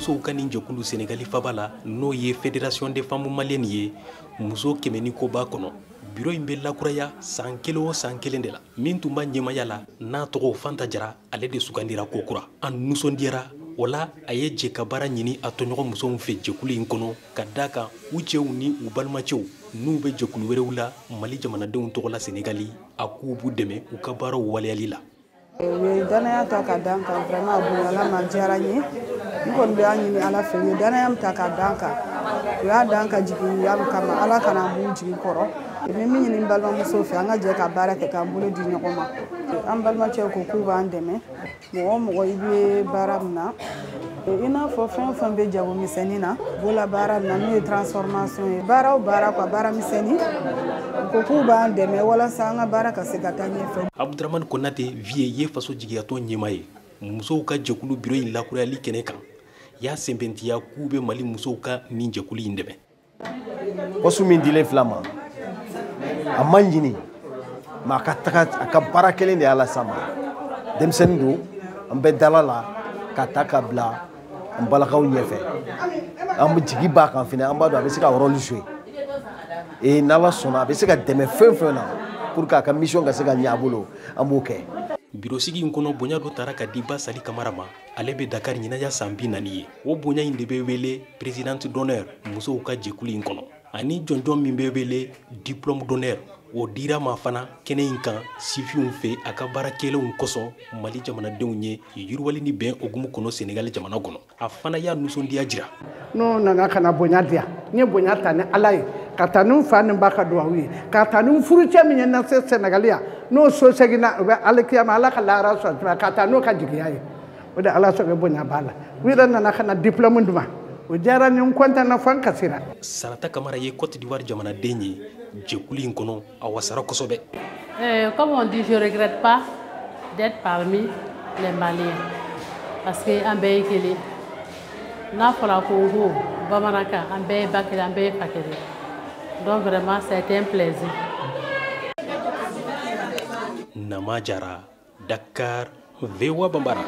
musow ka nin jɛkulu Senegali faba la, n'o ye Fédération des femmes maliennes ye, muso 100 ni ko b'a kɔnɔ. Biro in bɛ lakuraya san kelen o san kelen de la. Min tun b'a ɲɛmaya la, n'a tɔgɔ Fanta Jara, ale de sugandira kokura. A nisɔndiyara o la, a ye jɛ ka baara ɲini a tɔɲɔgɔn musow fɛ jɛkulu in kɔnɔ, ka da kan u cɛw ni u balimacɛw n'u bɛ jɛkulu wɛrɛw la Mali jamanadenw tɔgɔ la Senegali, a k'u b'u dɛmɛ u ka baaraw waleyali la. U ye danaya ta ka d'an kan, vraiment a bonyala ma, diyara n ye. N kɔni bɛ a ɲini Ala fɛ, u ye danaya min ta ka d'an kan, u y'a d'an ka jigiya min kama, Ala kana b'u jigi kɔrɔ. N bɛ min ɲini n balimamuso fɛ, an ka jɛ ka baara kɛ k'an bolo di ɲɔgɔn ma. An balimacɛw ko k'u b'an dɛmɛ. Mɔgɔ o mɔgɔ i bɛ baara min na, i n'a fɔ fɛn o fɛn bɛ jagomisɛnnin na, bolola baara min na, n'o ye transformation ye, baara o baara quoi, baara misɛnnin, u ko k'u b'an dɛmɛ walasa an ka baara ka se ka taa ɲɛfɛ. Abdramane Konate Vie ye faso jigiyatɔn ɲɛmaa ye. Musow ka jɛkulu biro in lakurayali kɛnɛ kan, y'a sɛmɛntiya k'u bɛ Mali musow ka nin jɛkulu in dɛmɛ. Poste min dilen fila ma, a ma ɲini, mais a ka taga a ka baara kelen de y'a las'a ma. Denmisɛnnin don, an bɛ dala la ka ta ka bila an balakaw ɲɛfɛ. An jigi b'a kan fɛnɛ, an b'a dɔn a bɛ se ka rôle jouer. Et n'Ala sɔnna, a bɛ se ka dɛmɛ fɛn fɛn na pour que a ka mission ka se ka ɲɛ a bolo, an b'o kɛ. Birosigi in kɔnɔ, bonya dɔ taara ka di Ba Sali Kamara ma. Ale bɛ Dakar ɲinaya san 40 ye. O bonya in de bɛ wele présidente d'honneur musow ka jɛkulu in kɔnɔ, ani jɔnjɔn min bɛ wele diplôme d'honneur, o dira ma fana kɛnɛ in kan sifinw fɛ a ka baara kɛlenw kosɔn Mali jamanadenw ye yiriwali ni bɛn hokumu kɔnɔ Senegali jamana kɔnɔ. A fana y'a nisɔndiya jira. N'o nana ka na bonya di yan, n ye bonya ta ni Ala ye, ka taa ni n fa ni n ba ka duwawu ye, ka taa ni n furucɛ min ye na se Senegali yan, n'o so seginna o bɛ alikiyama, Ala ka lahara sɔn, ka taa n'o ka jigiya ye. O de Ala sɔrɔ bonya b'a la. U yɛrɛ nana ka na diplôme d'u ma, o diyara n ye, n content na fo n kasira. Sarata Kamara ye Côte d'Ivoire jamanaden ye jɛkulu in kɔnɔ, a wasara kosɛbɛ. Comme on dit, je regrette pas d'être parmi les Maliens parce que an bɛɛ ye kelen. N'a fɔra ko n ko bamanankan, an bɛɛ ye ba kelen, an bɛɛ ye fa kelen. Donc vraiment, ça a été un plaisir. Nama Jara, Dakar, VOA Bambara.